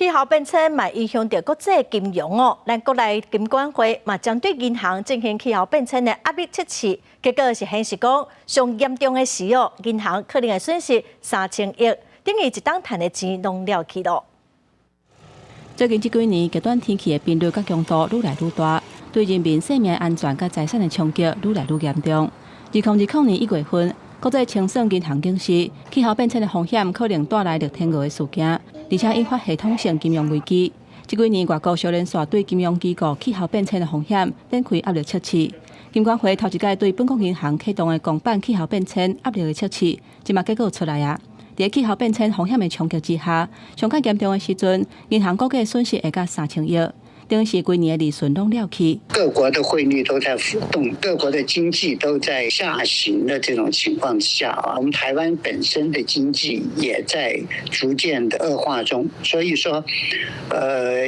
氣候變遷嘛影響著國際金融哦，咱國內金管會嘛針對銀行進行氣候變遷的壓力測試，結果是顯示講，上嚴重的時哦，銀行可能會損失3000億，等於一冬趁的錢攏了去囉。最近這幾年，極端天氣的頻率佮強度愈來愈大，對人民生命安全佮財產的衝擊愈來愈嚴重。2020年1月份，國際清算銀行警示，氣候變遷的風險可能帶來綠天鵝的事件，而且引發系統性金融危機。這幾年，外國相連紲對金融機構氣候變遷的風險展開壓力測試。金管會頭一擺對本國銀行啟動的公辦氣候變遷壓力的測試，這馬結果出來啊！佇氣候變遷風險的衝擊之下，上較嚴重的時陣，銀行估計損失會到3000億，等於是規年的利潤攏了去。各國的匯率都在浮動，各國的經濟都在下行的這種情況之下啊，我們台灣本身的經濟也在逐漸的惡化中，所以說，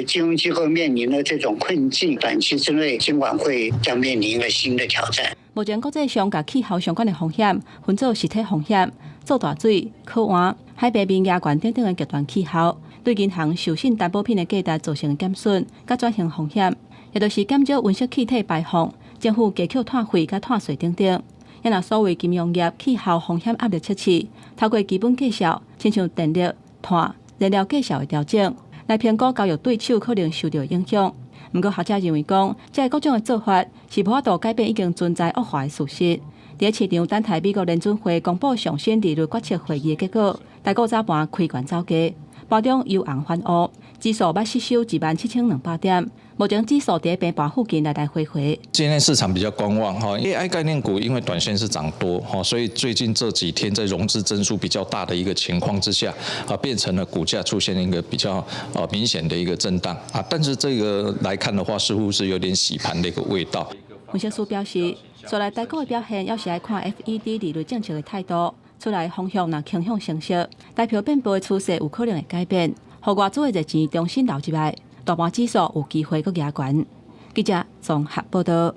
金融機構面臨的這種困境，短期之內金管會將面臨一個新的挑戰。目前國際上共氣候相關的風險分做實體風險、做大水、洘旱、海平面加懸等等的極端氣候，對銀行授信擔保品的價值造成減損，佮轉型風險，也就是減少溫室氣體排放、政府加扣碳費佮碳稅等等。也若所謂金融業氣候風險壓力測試，透過基本價數，親像電力、碳、燃料價數的調整，來評估交易對手可能受著影響。毋過學者認為講，這个各種的做法是無法度改變已經存在惡化的事實。佇市場等待美國聯準會公布上新利率決策會議的結果，台股早盤開懸走低，盤中由紅翻烏，指數捌失守27,200點。目前指數佇平盤附近來來回回。今天市場比較觀望哈，AI 概念股因為短線是漲多哈，所以最近這幾天在融資增數比較大的一個情況之下，啊，變成了股價出現一個比較明顯的一個震盪啊。但是這個來看的話，似乎是有點洗盤的一個味道。分析師表示，紲來台股的表現，猶是愛看 FED 利率政策的態度，出來方向若傾向升息，台票變薄的趨勢有可能會改變，予外資的熱錢重新流入來，大盤指數有機會閣加懸。記者綜合報道。